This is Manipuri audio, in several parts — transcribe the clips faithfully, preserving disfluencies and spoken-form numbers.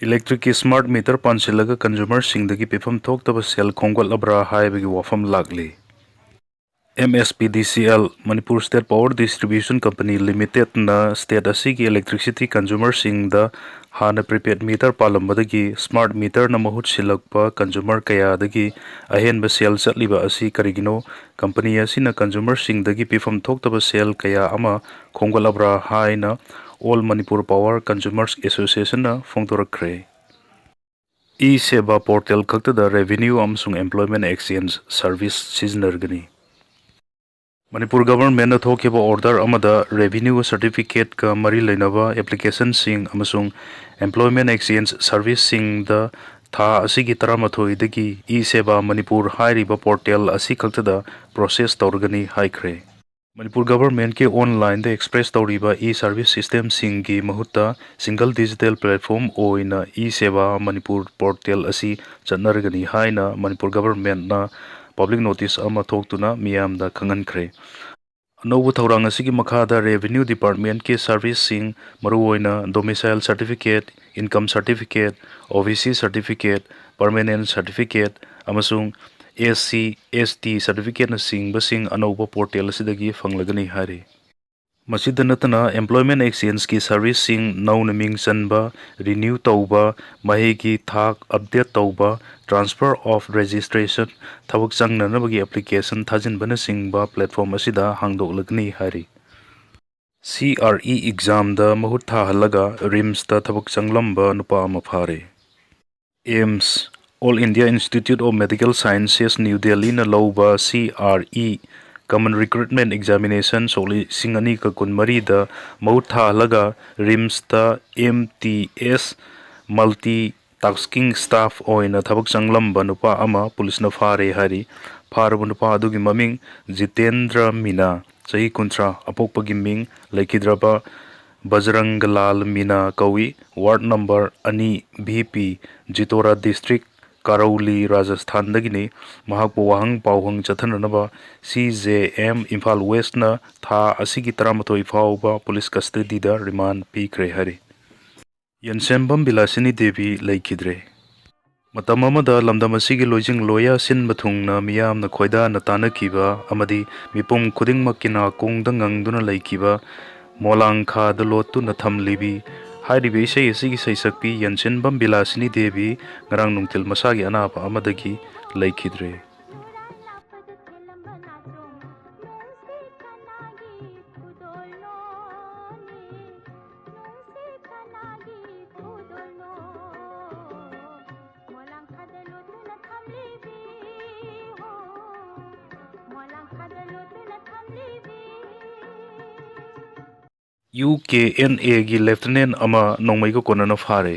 ꯏꯂꯦꯛꯇ꯭ꯔꯤꯛꯀꯤ ꯁ꯭ꯃꯥꯔꯠ ꯃꯤꯇꯔ ꯄꯥꯟꯁꯤꯜꯂꯒ ꯀꯟꯖꯨꯃꯔꯁꯤꯡꯗꯒꯤ ꯄꯤꯐꯝ ꯊꯣꯛꯇꯕ ꯁꯦꯜ ꯈꯣꯝꯒꯠꯂꯕ꯭ꯔꯥ ꯍꯥꯏꯕꯒꯤ ꯋꯥꯐꯝ ꯂꯥꯛꯂꯤ꯫ ꯑꯦꯝ ꯑꯦꯁ P D C L, Manipur state power distribution company ꯂꯤꯃꯤꯇꯦꯠꯅ ꯁ꯭ꯇꯦꯠ ꯑꯁꯤꯒꯤ ꯏꯂꯦꯛꯇ꯭ꯔꯤꯁꯤꯇꯤ ꯀꯟꯖꯨꯃꯔꯁꯤꯡꯗ ꯍꯥꯟꯅ ꯄ꯭ꯔꯤꯄꯦꯗ ꯃꯤꯇꯔ ꯄꯥꯜꯂꯝꯕꯗꯒꯤ ꯁ꯭ꯃꯥꯔꯠ ꯃꯤꯇꯔꯅ ꯃꯍꯨꯠ ꯁꯤꯜꯂꯛꯄ ꯀꯟꯖꯨꯃꯔ ꯀꯌꯥꯗꯒꯤ ꯑꯍꯦꯟꯕ ꯁꯦꯜ ꯆꯠꯂꯤꯕ ꯑꯁꯤ ꯀꯔꯤꯒꯤꯅꯣ? ꯀꯝꯄꯅꯤ ꯑꯁꯤꯅ ꯀꯟꯖꯨꯃꯔꯁꯤꯡꯗꯒꯤ ꯄꯤꯐꯝ ꯊꯣꯛꯇꯕ ꯁꯦꯜ ꯀꯌꯥ ꯑꯃ ꯈꯣꯝꯒꯠꯂꯕ꯭ꯔꯥ ꯍꯥꯏꯅ ꯑꯣꯜ ꯃꯅꯤꯄꯨꯔ ꯄꯥꯋꯔ ꯀꯟꯖꯨꯃꯔꯁ ꯑꯦꯁꯣꯁꯤꯌꯦꯁꯟꯅ ꯐꯣꯡꯗꯣꯔꯛꯈ꯭ꯔꯦ꯫ ꯏ ꯁꯦꯕꯥ ꯄꯣꯔꯇꯦꯜ ꯈꯛꯇꯗ ꯔꯦꯚꯤꯅ꯭ꯌꯨ ꯑꯃꯁꯨꯡ ꯑꯦꯝꯄ꯭ꯂꯣꯏꯃꯦꯟ ꯑꯦꯛꯁꯆꯦꯟꯖ ꯁꯔꯚꯤꯁ ꯁꯤꯖꯤꯟꯅꯔꯒꯅꯤ꯫ ꯃꯅꯤꯄꯨꯔ ꯒꯚꯔꯟꯃꯦꯟꯠꯅ ꯊꯣꯛꯈꯤꯕ ꯑꯣꯔꯗꯔ ꯑꯃꯗ ꯔꯦꯚꯤꯅ꯭ꯌꯨ ꯁꯔꯇꯤꯐꯤꯀꯦꯠꯀ ꯃꯔꯤ ꯂꯩꯅꯕ ꯑꯦꯄ꯭ꯂꯤꯀꯦꯁꯟꯁꯤꯡ ꯑꯃꯁꯨꯡ ꯑꯦꯝꯄ꯭ꯂꯣꯏꯃꯦꯟ ꯑꯦꯛꯁꯆꯦꯟꯖ ꯁꯔꯚꯤꯁꯁꯤꯡꯗ ꯊꯥ ꯑꯁꯤꯒꯤ ꯇꯔꯥꯃꯥꯊꯣꯏꯗꯒꯤ ꯏ ꯁꯦꯕꯥ ꯃꯅꯤꯄꯨꯔ ꯍꯥꯏꯔꯤꯕ ꯄꯣꯔꯇꯦꯜ ꯑꯁꯤ ꯈꯛꯇꯗ ꯄ꯭ꯔꯣꯁꯦꯁ ꯇꯧꯔꯒꯅꯤ ꯍꯥꯏꯈ꯭ꯔꯦ꯫ ꯃꯅꯤꯄꯨꯔ ꯒꯚꯔꯟꯃꯦꯟꯠꯀꯤ ꯑꯣꯟꯂꯥꯏꯟꯗ ꯑꯦꯛꯁꯄ꯭ꯔꯦꯁ ꯇꯧꯔꯤꯕ ꯏ ꯁꯔꯚꯤꯁ ꯁꯤꯁꯇꯦꯝꯁꯤꯡꯒꯤ ꯃꯍꯨꯠꯇ ꯁꯤꯡꯒꯜ ꯗꯤꯖꯤꯇꯦꯜ ꯄ꯭ꯂꯦꯠꯐꯣꯔꯝ ꯑꯣꯏꯅ ꯏ ꯁꯦꯕꯥ ꯃꯅꯤꯄꯨꯔ ꯄꯣꯔꯇꯦꯜ ꯑꯁꯤ ꯆꯠꯅꯔꯒꯅꯤ ꯍꯥꯏꯅ ꯃꯅꯤꯄꯨꯔ ꯒꯚꯔꯟꯃꯦꯟꯠꯅ ꯄꯕ꯭ꯂꯤꯛ ꯅꯣꯇꯤꯁ ꯑꯃ ꯊꯣꯛꯇꯨꯅ ꯃꯤꯌꯥꯝꯗ ꯈꯪꯍꯟꯈ꯭ꯔꯦ꯫ ꯑꯅꯧꯕ ꯊꯧꯔꯥꯡ ꯑꯁꯤꯒꯤ ꯃꯈꯥꯗ ꯔꯦꯚꯤꯅ꯭ꯌꯨ ꯗꯤꯄꯥꯔꯠꯃꯦꯟꯠꯀꯤ ꯁꯔꯚꯤꯁꯁꯤꯡ, ꯃꯔꯨꯑꯣꯏꯅ ꯗꯣꯃꯤꯁꯥꯏꯜ ꯁꯔꯇꯤꯐꯤꯀꯦꯠ, ꯏꯟꯀꯝ ꯁꯔꯇꯤꯐꯤꯀꯦꯠ, ꯑꯣ B C certificate, permanent certificate ꯑꯃꯁꯨꯡ ꯑꯦꯁ ꯁꯤ, ꯑꯦꯁ ꯇꯤ ꯁꯔꯇꯤꯐꯤꯀꯦꯠꯅꯆꯤꯡꯕꯁꯤꯡ ꯑꯅꯧꯕ ꯄꯣꯔꯇꯦꯜ ꯑꯁꯤꯗꯒꯤ ꯐꯪꯂꯒꯅꯤ ꯍꯥꯏꯔꯤ꯫ ꯃꯁꯤꯗ ꯅꯠꯇꯅ, ꯑꯦꯝꯄ꯭ꯂꯣꯏꯃꯦꯟꯠ ꯑꯦꯛꯁꯆꯦꯟꯖꯀꯤ ꯁꯔꯚꯤꯁꯁꯤꯡ, ꯅꯧꯅ ꯃꯤꯡ ꯆꯟꯕ, ꯔꯤꯅ꯭ꯌꯨ ꯇꯧꯕ, ꯃꯍꯩꯒꯤ ꯊꯥꯛ ꯑꯞꯗꯦꯠ ꯇꯧꯕ, transfer of registration, ꯊꯕꯛ ꯆꯪꯅꯅꯕꯒꯤ ꯑꯦꯄ꯭ꯂꯤꯀꯦꯁꯟ ꯊꯥꯖꯤꯟꯕꯅꯆꯤꯡꯕ ꯄ꯭ꯂꯦꯠꯐꯣꯔꯝ ꯑꯁꯤꯗ ꯍꯥꯡꯗꯣꯛꯂꯒꯅꯤ ꯍꯥꯏꯔꯤ꯫ ꯁꯤ ꯑꯥꯔ ꯏ ꯑꯦꯛꯖꯥꯝꯗ ꯃꯍꯨꯠ ꯊꯥꯍꯜꯂꯒ ꯔꯤꯝꯁꯇ ꯊꯕꯛ ꯆꯪꯂꯝꯕ ꯅꯨꯄꯥ ꯑꯃ ꯐꯥꯔꯦ꯫ AIIMS, All India Institute of Medical Sciences, new ꯗꯦꯜꯂꯤꯅ ꯂꯧꯕ C R E, Common Recruitment Examination, ꯁꯣꯛ ꯂꯤꯁꯤꯡ ꯑꯅꯤꯒ ꯀꯨꯟꯃꯔꯤꯗ ꯃꯍꯨꯠ ꯊꯥꯍꯜꯂꯒ ꯔꯤꯝꯁꯇ ꯑꯦꯝ ꯇꯤ ꯑꯦꯁ, ꯃꯜꯇꯤ ꯇꯥꯁꯀꯤꯡ ꯁ꯭ꯇꯥꯐ ꯑꯣꯏꯅ ꯊꯕꯛ ꯆꯪꯂꯝꯕ ꯅꯨꯄꯥ ꯑꯃ ꯄꯨꯂꯤꯁꯅ ꯐꯥꯔꯦ ꯍꯥꯏꯔꯤ꯫ ꯐꯥꯔꯕ ꯅꯨꯄꯥ ꯑꯗꯨꯒꯤ ꯃꯃꯤꯡ ꯖꯤꯇꯦꯟꯗ꯭ꯔ ꯃꯤꯅꯥ, ꯆꯍꯤ ꯀꯨꯟꯊ꯭ꯔꯥ, ꯑꯄꯣꯛꯄꯒꯤ ꯃꯤꯡ ꯂꯩꯈꯤꯗ꯭ꯔꯕ ꯕꯖꯔꯪꯒꯂꯥꯜ ꯃꯤꯅꯥ ꯀꯧꯏ꯫ ꯋꯥꯔꯗ ꯅꯝꯕꯔ ꯑꯅꯤ, ꯚꯤ ꯄꯤ, ꯖꯤꯇꯣꯔꯥ ꯗꯤꯁꯇ꯭ꯔꯤꯛ, ꯀꯥꯔꯧꯂꯤ, ꯔꯥꯖꯁꯊꯥꯟꯗꯒꯤꯅꯤ꯫ ꯃꯍꯥꯛꯄꯨ ꯋꯥꯍꯪ ꯄꯥꯎꯍꯪ ꯆꯠꯊꯅꯅꯕ ꯁꯤ ꯖꯦ ꯑꯦꯝ ꯏꯝꯐꯥꯜ ꯋꯦꯁꯅ ꯊꯥ ꯑꯁꯤꯒꯤ ꯇꯔꯥꯃꯥꯊꯣꯏ ꯐꯥꯎꯕ ꯄꯨꯂꯤꯁ ꯀꯁꯇꯗꯤꯗ ꯔꯤꯃꯥꯟ ꯄꯤꯈ꯭ꯔꯦ ꯍꯥꯏꯔꯤ꯫ ꯌꯦꯟꯁꯦꯝꯕꯝ ꯕꯤꯂꯥꯁꯤꯅꯤ ꯗꯦꯕꯤ ꯂꯩꯈꯤꯗ꯭ꯔꯦ꯫ ꯃꯇꯝ ꯑꯃꯗ ꯂꯝꯗꯝ ꯑꯁꯤꯒꯤ ꯂꯣꯏꯖꯤꯡ ꯂꯣꯌꯥ ꯁꯤꯟꯕ ꯊꯨꯡꯅ ꯃꯤꯌꯥꯝꯅ ꯈꯣꯏꯗꯥꯅ ꯇꯥꯅꯈꯤꯕ ꯑꯃꯗꯤ ꯃꯤꯄꯨꯝ ꯈꯨꯗꯤꯡꯃꯛꯀꯤ ꯅꯥꯀꯣꯡꯗ ꯉꯪꯗꯨꯅ ꯂꯩꯈꯤꯕ ꯃꯣꯂꯥꯡꯈꯥꯗ ꯂꯣꯠꯇꯨꯅ ꯊꯝꯂꯤꯕꯤ ꯍꯥꯏꯔꯤꯕ ꯏꯁꯩ ꯑꯁꯤꯒꯤ ꯁꯩꯁꯛꯄꯤ ꯌꯦꯟꯁꯦꯝꯕꯝ ꯕꯤꯂꯥꯁꯤꯅꯤ ꯗꯦꯕꯤ ꯉꯔꯥꯡ ꯅꯨꯡꯊꯤꯜ ꯃꯁꯥꯒꯤ ꯑꯅꯥꯕ ꯑꯃꯗꯒꯤ ꯂꯩꯈꯤꯗ꯭ꯔꯦ꯫ ꯌꯨ ꯀꯦ ꯑꯦꯟ ꯑꯦꯒꯤ ꯂꯦꯐꯇꯤꯅꯦꯟ ꯑꯃ ꯅꯣꯡꯃꯩꯒ ꯀꯣꯟꯅꯅ ꯐꯥꯔꯦ꯫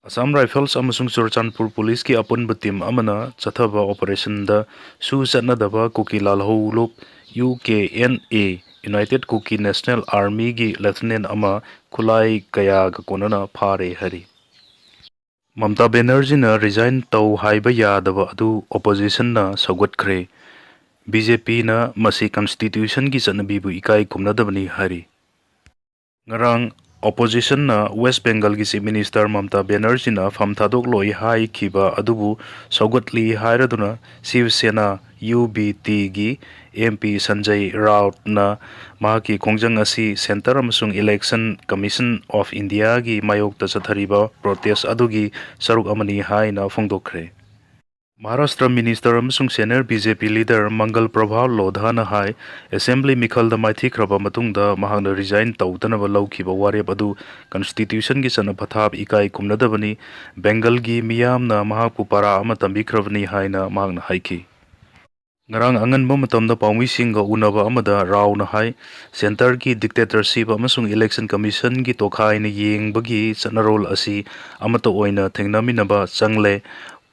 ꯑꯁꯥꯝ ꯔꯥꯏꯐꯜꯁ ꯑꯃꯁꯨꯡ ꯆꯨꯔꯆꯥꯟꯄꯨꯔ ꯄꯨꯂꯤꯁꯀꯤ ꯑꯄꯨꯟꯕ ꯇꯤꯝ ꯑꯃꯅ ꯆꯠꯊꯕ ꯑꯣꯄꯔꯦꯁꯟꯗ ꯁꯨ ꯆꯠꯅꯗꯕ ꯀꯨꯀꯤ ꯂꯥꯜꯍꯧꯂꯨꯞ U K N A, united ꯀꯨꯀꯤ ꯅꯦꯁꯅꯦꯜ ꯑꯥꯔꯃꯤꯒꯤ ꯂꯦꯐꯇꯤꯅꯦꯟ ꯑꯃ ꯈꯨꯠꯂꯥꯏ ꯀꯌꯥꯒ ꯀꯣꯟꯅꯅ ꯐꯥꯔꯦ ꯍꯥꯏꯔꯤ꯫ ꯃꯝꯇꯥ ꯕꯦꯅꯔꯖꯤꯅ ꯔꯤꯖꯥꯏꯟ ꯇꯧ ꯍꯥꯏꯕ ꯌꯥꯗꯕ ꯑꯗꯨ ꯑꯣꯄꯣꯖꯤꯁꯟꯅ ꯁꯧꯒꯠꯈ꯭ꯔꯦ꯫ ꯕꯤ ꯖꯦ ꯄꯤꯅ ꯃꯁꯤ ꯀꯟꯁꯇꯤꯇ꯭ꯌꯨꯁꯟꯒꯤ ꯆꯠꯅꯕꯤꯕꯨ ꯏꯀꯥꯏ ꯈꯨꯝꯅꯗꯕꯅꯤ ꯍꯥꯏꯔꯤ꯫ ꯉꯔꯥꯡ ꯑꯣꯄꯣꯖꯤꯁꯟꯅ ꯋꯦꯁ ꯕꯦꯡꯒꯜꯒꯤ ꯆꯤꯐ ꯃꯤꯅꯤꯁꯇꯔ ꯃꯝꯇꯥ ꯕꯦꯅꯔꯖꯤꯅ ꯐꯝ ꯊꯥꯗꯣꯛꯂꯣꯏ ꯍꯥꯏꯈꯤꯕ ꯑꯗꯨꯕꯨ ꯁꯧꯒꯠꯂꯤ ꯍꯥꯏꯔꯗꯨꯅ ꯁꯤꯕ ꯁꯦꯅꯥ, ꯌꯨ ꯕꯤ ꯇꯤꯒꯤ ꯑꯦꯝ ꯄꯤ ꯁꯟꯖꯌ ꯔꯥꯎꯠꯅ ꯃꯍꯥꯛꯀꯤ ꯈꯣꯡꯖꯪ ꯑꯁꯤ ꯁꯦꯟꯇꯔ ꯑꯃꯁꯨꯡ ꯏꯂꯦꯛꯁꯟ ꯀꯃꯤꯁꯟ ꯑꯣꯐ ꯏꯟꯗꯤꯌꯥꯒꯤ ꯃꯥꯌꯣꯛꯇ ꯆꯠꯊꯔꯤꯕ ꯄ꯭ꯔꯣꯇꯦꯁ ꯑꯗꯨꯒꯤ ꯁꯔꯨꯛ ꯑꯃꯅꯤ ꯍꯥꯏꯅ ꯐꯣꯡꯗꯣꯛꯈ꯭ꯔꯦ꯫ ꯃꯍꯥꯔꯥꯁꯇ꯭ꯔ ꯃꯤꯅꯤꯁꯇꯔ ꯑꯃꯁꯨꯡ ꯁꯦꯅꯤꯌꯔ ꯕꯤ ꯖꯦ ꯄꯤ ꯂꯤꯗꯔ ꯃꯪꯒꯜ ꯄ꯭ꯔꯚꯥ ꯂꯣꯙꯥꯅ ꯍꯥꯏ, ꯑꯦꯁꯦꯝꯕ꯭ꯂꯤ ꯃꯤꯈꯜꯗ ꯃꯥꯏꯊꯤꯈ꯭ꯔꯕ ꯃꯇꯨꯡꯗ ꯃꯍꯥꯛꯅ ꯔꯤꯖꯥꯏꯟ ꯇꯧꯗꯅꯕ ꯂꯧꯈꯤꯕ ꯋꯥꯔꯦꯞ ꯑꯗꯨ ꯀꯟꯁꯇꯤꯇ꯭ꯌꯨꯁꯟꯒꯤ ꯆꯠꯅ ꯄꯊꯥꯞ ꯏꯀꯥꯏ ꯈꯨꯝꯅꯗꯕꯅꯤ, ꯕꯦꯡꯒꯜꯒꯤ ꯃꯤꯌꯥꯝꯅ ꯃꯍꯥꯛꯄꯨ ꯄꯔꯥ ꯑꯃ ꯇꯝꯕꯤꯈ꯭ꯔꯕꯅꯤ ꯍꯥꯏꯅ ꯃꯍꯥꯛꯅ ꯍꯥꯏꯈꯤ꯫ ꯉꯔꯥꯡ ꯑꯉꯟꯕ ꯃꯇꯝꯗ ꯄꯥꯎꯃꯤꯁꯤꯡꯒ ꯎꯅꯕ ꯑꯃꯗ ꯔꯥꯎꯅ ꯍꯥꯏ, ꯁꯦꯟꯇꯔꯒꯤ ꯗꯤꯛꯇꯦꯇꯔꯁꯤꯞ ꯑꯃꯁꯨꯡ ꯏꯂꯦꯛꯁꯟ ꯀꯃꯤꯁꯟꯒꯤ ꯇꯣꯈꯥꯏꯅ ꯌꯦꯡꯕꯒꯤ ꯆꯠꯅꯔꯣꯜ ꯑꯁꯤ ꯑꯃꯠꯇ ꯑꯣꯏꯅ ꯊꯦꯡꯅꯃꯤꯟꯅꯕ ꯆꯪꯂꯦ꯫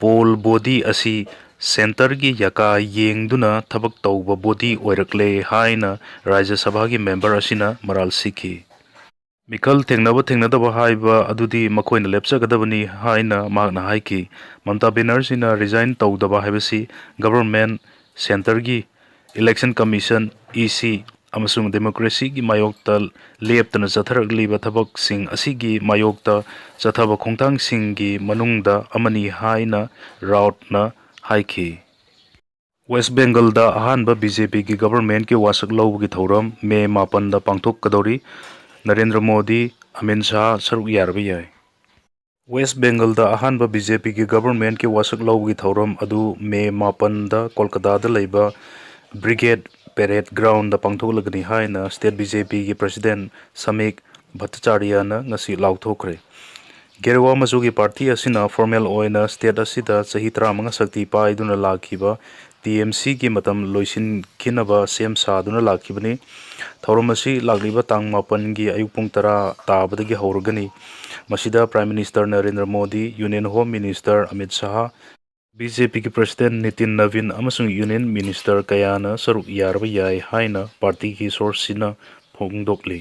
ꯄꯣꯜ ꯕꯣꯗꯤ ꯑꯁꯤ ꯁꯦꯟꯇꯔꯒꯤ ꯌꯥꯀꯥ ꯌꯦꯡꯗꯨꯅ ꯊꯕꯛ ꯇꯧꯕ ꯕꯣꯗꯤ ꯑꯣꯏꯔꯛꯂꯦ ꯍꯥꯏꯅ ꯔꯥꯖ꯭ꯌ ꯁꯚꯥꯒꯤ ꯃꯦꯝꯕꯔ ꯑꯁꯤꯅ ꯃꯔꯥꯜ ꯁꯤꯈꯤ꯫ ꯃꯤꯈꯜ ꯊꯦꯡꯅꯕ ꯊꯦꯡꯅꯗꯕ ꯍꯥꯏꯕ ꯑꯗꯨꯗꯤ ꯃꯈꯣꯏꯅ ꯂꯦꯞꯆꯒꯗꯕꯅꯤ ꯍꯥꯏꯅ ꯃꯍꯥꯛꯅ ꯍꯥꯏꯈꯤ꯫ ꯃꯝꯇꯥ ꯕꯦꯅꯔꯖꯤꯅ ꯔꯤꯖꯥꯏꯟ ꯇꯧꯗꯕ ꯍꯥꯏꯕꯁꯤ ꯒꯚꯔꯟꯃꯦꯟꯠ, ꯁꯦꯟꯇꯔꯒꯤ ꯏꯂꯦꯛꯁꯟ ꯀꯃꯤꯁꯟ, ꯏ ꯁꯤ, ꯑꯃꯁꯨꯡ ꯗꯦꯃꯣꯀ꯭ꯔꯦꯁꯤꯒꯤ ꯃꯥꯌꯣꯛꯇ ꯂꯦꯞꯇꯅ ꯆꯠꯊꯔꯛꯂꯤꯕ ꯊꯕꯛꯁꯤꯡ ꯑꯁꯤꯒꯤ ꯃꯥꯌꯣꯛꯇ ꯆꯠꯊꯕ ꯈꯣꯡꯊꯥꯡꯁꯤꯡꯒꯤ ꯃꯅꯨꯡꯗ ꯑꯃꯅꯤ ꯍꯥꯏꯅ ꯔꯥꯎꯠꯅ ꯍꯥꯏꯈꯤ꯫ ꯋꯦꯁ ꯕꯦꯡꯒꯜꯗ ꯑꯍꯥꯟꯕ ꯕꯤ ꯖꯦ ꯄꯤꯒꯤ ꯒꯕꯔꯃꯦꯟꯠꯀꯤ ꯋꯥꯁꯛ ꯂꯧꯕꯒꯤ ꯊꯧꯔꯝ ꯃꯦ ꯃꯥꯄꯟꯗ ꯄꯥꯡꯊꯣꯛꯀꯗꯧꯔꯤ꯫ ꯅꯔꯦꯟꯗ꯭ꯔ ꯃꯣꯗꯤ, ꯑꯃꯤꯠ ꯁꯥꯍ ꯁꯔꯨꯛ ꯌꯥꯔꯕ ꯌꯥꯏ꯫ ꯋꯦꯁ ꯕꯦꯡꯒꯜꯗ ꯑꯍꯥꯟꯕ ꯕꯤ ꯖꯦ ꯄꯤꯒꯤ ꯒꯕꯔꯃꯦꯟꯠꯀꯤ ꯋꯥꯁꯛ ꯂꯧꯕꯒꯤ ꯊꯧꯔꯝ ꯑꯗꯨ ꯃꯦ ꯃꯥꯄꯟꯗ ꯀꯣꯜꯀꯇꯥꯗ ꯂꯩꯕ ꯕ꯭ꯔꯤꯒꯦꯗ ꯄꯦꯔꯦꯗ ꯒ꯭ꯔꯥꯎꯟꯗ ꯄꯥꯡꯊꯣꯛꯂꯒꯅꯤ ꯍꯥꯏꯅ ꯁ꯭ꯇꯦꯠ ꯕꯤ ꯖꯦ ꯄꯤꯒꯤ ꯄ꯭ꯔꯁꯤꯗꯦꯟꯠ ꯁꯃꯤꯛ ꯚꯠꯇꯆꯥꯔꯌꯥꯅ ꯉꯁꯤ ꯂꯥꯎꯊꯣꯛꯈ꯭ꯔꯦ꯫ ꯒꯦꯔꯨꯋꯥ ꯃꯆꯨꯒꯤ ꯄꯥꯔꯇꯤ ꯑꯁꯤꯅ ꯐꯣꯔꯃꯦꯜ ꯑꯣꯏꯅ ꯁ꯭ꯇꯦꯠ ꯑꯁꯤꯗ ꯆꯍꯤ ꯇꯔꯥꯃꯉꯥ ꯁꯛꯇꯤ ꯄꯥꯏꯗꯨꯅ ꯂꯥꯛꯈꯤꯕ ꯇꯤ ꯑꯦꯝ ꯁꯤꯒꯤ ꯃꯇꯝ ꯂꯣꯏꯁꯤꯟꯈꯤꯅꯕ ꯁꯦꯝ ꯁꯥꯗꯨꯅ ꯂꯥꯛꯈꯤꯕꯅꯤ꯫ ꯊꯧꯔꯝ ꯑꯁꯤ ꯂꯥꯛꯂꯤꯕ ꯇꯥꯡ ꯃꯥꯄꯟꯒꯤ ꯑꯌꯨꯛ ꯄꯨꯡ ꯇꯔꯥ ꯇꯥꯕꯗꯒꯤ ꯍꯧꯔꯒꯅꯤ꯫ ꯃꯁꯤꯗ prime minister Narendra Modi, union home minister Amit Shah, B J ꯄꯤꯒꯤ ꯄ꯭ꯔꯁꯤꯗꯦꯟꯠ ꯅꯤꯇꯤꯟ ꯅꯕꯤꯟ ꯑꯃꯁꯨꯡ ꯌꯨꯅꯤꯌꯟ ꯃꯤꯅꯤꯁꯇꯔ ꯀꯌꯥꯅ ꯁꯔꯨꯛ ꯌꯥꯔꯕ ꯌꯥꯏ ꯍꯥꯏꯅ ꯄꯥꯔꯇꯤꯒꯤ ꯁꯣꯔꯁꯁꯤꯅ ꯐꯣꯡꯗꯣꯛꯂꯤ꯫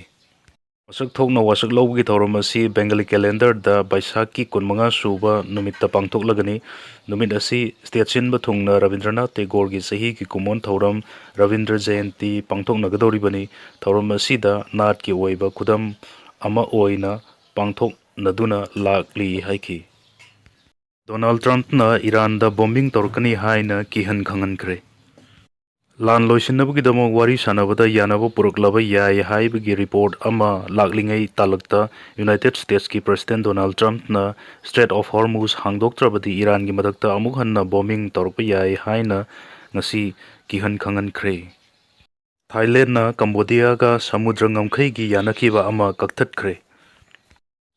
ꯃꯁꯛ ꯊꯣꯛꯅ ꯋꯥꯁꯛ ꯂꯧꯕꯒꯤ ꯊꯧꯔꯝ ꯑꯁꯤ ꯕꯦꯡꯒꯂꯤ ꯀꯦꯂꯦꯟꯗꯔꯗ ꯕꯩꯁꯥꯈꯀꯤ ꯀꯨꯟꯃꯉꯥ ꯁꯨꯕ ꯅꯨꯃꯤꯠꯇ ꯄꯥꯡꯊꯣꯛꯂꯒꯅꯤ꯫ ꯅꯨꯃꯤꯠ ꯑꯁꯤ ꯁ꯭ꯇꯦꯠ ꯁꯤꯟꯕ ꯊꯨꯡꯅ ꯔꯕꯤꯟꯗ꯭ꯔꯅꯥꯊ ꯇꯦꯒꯣꯔꯒꯤ ꯆꯍꯤꯒꯤ ꯀꯨꯝꯑꯣꯟ ꯊꯧꯔꯝ ꯔꯕꯤꯟꯗ꯭ꯔ ꯖꯌꯟꯇꯤ ꯄꯥꯡꯊꯣꯛꯅꯒꯗꯧꯔꯤꯕꯅꯤ꯫ ꯊꯧꯔꯝ ꯑꯁꯤꯗ ꯅꯥꯠꯀꯤ ꯑꯣꯏꯕ ꯈꯨꯗꯝ ꯑꯃ ꯑꯣꯏꯅ ꯄꯥꯡꯊꯣꯛꯅꯗꯨꯅ ꯂꯥꯛꯂꯤ ꯍꯥꯏꯈꯤ꯫ ꯗꯣꯅꯥꯜꯗ ꯇ꯭ꯔꯝꯞꯅ ꯏꯔꯥꯟꯗ ꯕꯣꯝꯕꯤꯡ ꯇꯧꯔꯛꯀꯅꯤ ꯍꯥꯏꯅ ꯀꯤꯍꯟ ꯈꯪꯍꯟꯈ꯭ꯔꯦ꯫ ꯂꯥꯟ ꯂꯣꯏꯁꯤꯟꯅꯕꯒꯤꯗꯃꯛ ꯋꯥꯔꯤ ꯁꯥꯟꯅꯕꯗ ꯌꯥꯅꯕ ꯄꯨꯔꯛꯂꯕ ꯌꯥꯏ ꯍꯥꯏꯕꯒꯤ ꯔꯤꯄꯣꯔꯠ ꯑꯃ ꯂꯥꯛꯂꯤꯉꯩ ꯇꯥꯂꯛꯇ ꯌꯨꯅꯥꯏꯇꯦꯗ ꯁ꯭ꯇꯦꯠꯁꯀꯤ ꯄ꯭ꯔꯁꯤꯗꯦꯟꯠ ꯗꯣꯅꯥꯜꯗ ꯇ꯭ꯔꯝꯞꯅ ꯁ꯭ꯇ꯭ꯔꯦꯠ ꯑꯣꯐ ꯍꯣꯔꯃꯨꯖ ꯍꯥꯡꯗꯣꯛꯇ꯭ꯔꯕꯗꯤ ꯏꯔꯥꯟꯒꯤ ꯃꯊꯛꯇ ꯑꯃꯨꯛ ꯍꯟꯅ ꯕꯣꯝꯕꯤꯡ ꯇꯧꯔꯛꯄ ꯌꯥꯏ ꯍꯥꯏꯅ ꯉꯁꯤ ꯀꯤꯍꯟ ꯈꯪꯍꯟꯈ꯭ꯔꯦ꯫ ꯊꯥꯏꯂꯦꯟꯗꯅ ꯀꯝꯕꯣꯗꯤꯌꯥꯒ ꯁꯃꯨꯗ꯭ꯔ ꯉꯝꯈꯩꯒꯤ ꯌꯥꯅꯈꯤꯕ ꯑꯃ ꯀꯛꯊꯠꯈ꯭ꯔꯦ꯫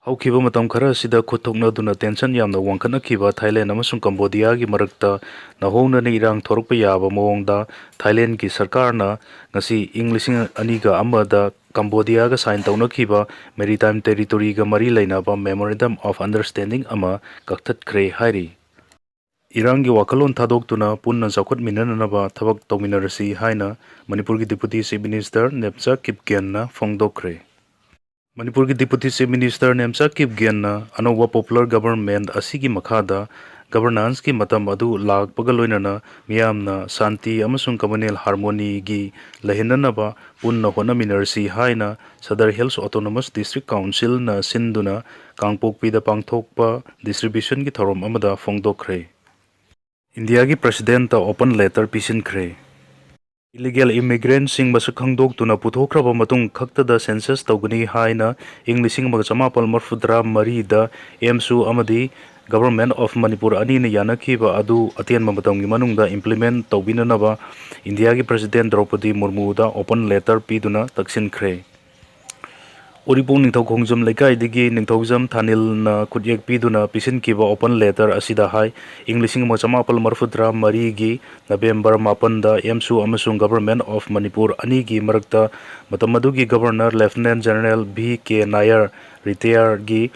ꯍꯧꯈꯤꯕ ꯃꯇꯝ ꯈꯔ ꯑꯁꯤꯗ ꯈꯨꯠ ꯊꯣꯛꯅꯗꯨꯅ ꯇꯦꯟꯁꯟ ꯌꯥꯝꯅ ꯋꯥꯡꯈꯠꯅꯈꯤꯕ ꯊꯥꯏꯂꯦꯟꯗ ꯑꯃꯁꯨꯡ ꯀꯝꯕꯣꯗꯤꯌꯥꯒꯤ ꯃꯔꯛꯇ ꯅꯧꯍꯧꯅꯅ ꯏꯔꯥꯡ ꯊꯣꯔꯛꯄ ꯌꯥꯕ ꯃꯑꯣꯡꯗ ꯊꯥꯏꯂꯦꯟꯗꯒꯤ ꯁꯔꯀꯥꯔꯅ ꯉꯁꯤ ꯏꯪ ꯂꯤꯁꯤꯡ ꯑꯅꯤꯒ ꯑꯃꯗ ꯀꯝꯕꯣꯗꯤꯌꯥꯒ ꯁꯥꯏꯟ ꯇꯧꯅꯈꯤꯕ ꯃꯦꯔꯤꯇꯥꯏꯝ ꯇꯦꯔꯤꯇꯣꯔꯤꯒ ꯃꯔꯤ ꯂꯩꯅꯕ ꯃꯦꯃꯣꯔꯦꯟꯗꯝ ꯑꯣꯐ ꯑꯟꯗꯔꯁ꯭ꯇꯦꯟꯗꯤꯡ ꯑꯃ ꯀꯛꯊꯠꯈ꯭ꯔꯦ ꯍꯥꯏꯔꯤ꯫ ꯏꯔꯥꯡꯒꯤ ꯋꯥꯈꯜꯂꯣꯟ ꯊꯥꯗꯣꯛꯇꯨꯅ ꯄꯨꯟꯅ ꯆꯥꯎꯈꯠꯃꯤꯟꯅꯅꯕ ꯊꯕꯛ ꯇꯧꯃꯤꯟꯅꯔꯁꯤ ꯍꯥꯏꯅ ꯃꯅꯤꯄꯨꯔꯒꯤ ꯗꯤꯄꯨꯇꯤ ꯆꯤꯐ ꯃꯤꯅꯤꯁꯇꯔ ꯅꯦꯝꯆꯥ ꯀꯤꯞꯒꯦꯟꯅ ꯐꯣꯡꯗꯣꯛꯈ꯭ꯔꯦ꯫ ꯃꯅꯤꯄꯨꯔꯒꯤ ꯗꯤꯄꯨꯇꯤ ꯆꯤꯐ ꯃꯤꯅꯤꯁꯇꯔ ꯅꯦꯝꯆꯥ ꯀꯤꯞꯒꯦꯟꯅ ꯑꯅꯧꯕ ꯄꯣꯄꯨꯂꯔ ꯒꯕꯔꯟꯃꯦꯟꯠ ꯑꯁꯤꯒꯤ ꯃꯈꯥꯗ ꯒꯕꯔꯅꯥꯟꯁꯀꯤ ꯃꯇꯝ ꯑꯗꯨ ꯂꯥꯛꯄꯒ ꯂꯣꯏꯅꯅ ꯃꯤꯌꯥꯝꯅ ꯁꯥꯟꯇꯤ ꯑꯃꯁꯨꯡ ꯀꯝꯃꯨꯅꯦꯜ ꯍꯥꯔꯃꯣꯅꯤꯒꯤ ꯂꯩꯍꯟꯅꯅꯕ ꯄꯨꯟꯅ ꯍꯣꯠꯅꯃꯤꯟꯅꯔꯁꯤ ꯍꯥꯏꯅ ꯁꯗꯔ ꯍꯤꯜꯁ ꯑꯣꯇꯣꯅꯣꯃꯁ ꯗꯤꯁꯇ꯭ꯔꯤꯛ ꯀꯥꯎꯟꯁꯤꯜꯅ ꯁꯤꯟꯗꯨꯅ ꯀꯥꯡꯄꯣꯛꯄꯤꯗ ꯄꯥꯡꯊꯣꯛꯄ ꯗꯤꯁꯇ꯭ꯔꯤꯕ꯭ꯌꯨꯁꯟꯒꯤ ꯊꯧꯔꯝ ꯑꯃꯗ ꯐꯣꯡꯗꯣꯛꯈ꯭ꯔꯦ꯫ ꯏꯟꯗꯤꯌꯥꯒꯤ ꯄ꯭ꯔꯁꯤꯗꯦꯟꯠꯇ ꯑꯣꯄꯟ ꯂꯦꯇꯔ ꯄꯤꯁꯤꯟꯈ꯭ꯔꯦ꯫ ꯏꯂꯤꯒꯦꯜ ꯏꯃꯤꯒ꯭ꯔꯦꯟꯠꯁꯤꯡ ꯃꯁꯛ ꯈꯪꯗꯣꯛꯇꯨꯅ ꯄꯨꯊꯣꯛꯈ꯭ꯔꯕ ꯃꯇꯨꯡ ꯈꯛꯇꯗ ꯁꯦꯟꯁꯁ ꯇꯧꯒꯅꯤ ꯍꯥꯏꯅ ꯏꯪ ꯂꯤꯁꯤꯡ ꯑꯃꯒ ꯆꯃꯥꯄꯜ ꯃꯔꯤꯐꯨꯇꯔꯥ ꯃꯔꯤꯗ ꯑꯦꯝꯁꯨ ꯑꯃꯗꯤ Government of ꯃꯅꯤꯄꯨꯔ ꯑꯅꯤꯅ ꯌꯥꯅꯈꯤꯕ ꯑꯗꯨ ꯑꯇꯦꯟꯕ ꯃꯇꯝꯒꯤ ꯃꯅꯨꯡꯗ ꯏꯝꯄ꯭ꯂꯤꯃꯦꯟꯠ ꯇꯧꯕꯤꯅꯅꯕ ꯏꯟꯗꯤꯌꯥꯒꯤ ꯄ꯭ꯔꯁꯤꯗꯦꯟꯠ ꯗ꯭ꯔꯧꯄꯗꯤ ꯃꯨꯔꯃꯨꯗ ꯑꯣꯄꯟ ꯂꯦꯇꯔ ꯄꯤꯗꯨꯅ ꯇꯛꯁꯤꯟꯈ꯭ꯔꯦ꯫ ꯎꯔꯤꯄꯣꯛ ꯅꯤꯡꯊꯧ ꯈꯣꯡꯖꯝ ꯂꯩꯀꯥꯏꯗꯒꯤ ꯅꯤꯡꯊꯧꯖꯝ ꯊꯥꯅꯤꯜꯅ ꯈꯨꯠꯌꯦꯛ ꯄꯤꯗꯨꯅ ꯄꯤꯁꯤꯟꯈꯤꯕ ꯑꯣꯄꯟ ꯂꯦꯇꯔ ꯑꯁꯤꯗ ꯍꯥꯏ, ꯏꯪ ꯂꯤꯁꯤꯡ ꯑꯃ ꯆꯃꯥꯄꯜ ꯃꯔꯤꯐꯨꯇꯔꯥ ꯃꯔꯤꯒꯤ ꯅꯕꯦꯝꯕꯔ ꯃꯥꯄꯟꯗ ꯑꯦꯝꯁꯨ ꯑꯃꯁꯨꯡ Government of ꯃꯅꯤꯄꯨꯔ ꯑꯅꯤꯒꯤ ꯃꯔꯛꯇ ꯃꯇꯝ ꯑꯗꯨꯒꯤ ꯒꯕꯔꯅꯔ ꯂꯦꯐꯇꯤꯅꯦꯟꯠ ꯖꯦꯅꯔꯦꯜ ꯚꯤ ꯀꯦ ꯅꯥꯌꯔ, ꯔꯤꯇꯥꯌꯔꯒꯤ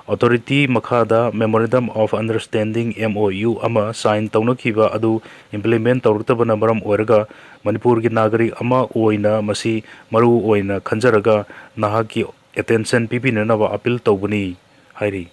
ꯑꯣꯊꯣꯔꯤꯇꯤ ꯃꯈꯥꯗ Memorandum of Understanding, M O U, ꯑꯃ ꯁꯥꯏꯟ ꯇꯧꯅꯈꯤꯕ ꯑꯗꯨ ꯏꯝꯄ꯭ꯂꯤꯃꯦꯟꯠ ꯇꯧꯔꯛꯇꯕꯅ ꯃꯔꯝ ꯑꯣꯏꯔꯒ ꯃꯅꯤꯄꯨꯔꯒꯤ ꯅꯥꯒꯔꯤꯛ ꯑꯃ ꯑꯣꯏꯅ ꯃꯁꯤ ꯃꯔꯨ ꯑꯣꯏꯅ ꯈꯟꯖꯔꯒ ꯅꯍꯥꯛꯀꯤ ꯑꯦꯇꯦꯟꯁꯟ ꯄꯤꯕꯤꯅꯅꯕ ꯑꯄꯤꯜ ꯇꯧꯕꯅꯤ ꯍꯥꯏꯔꯤ꯫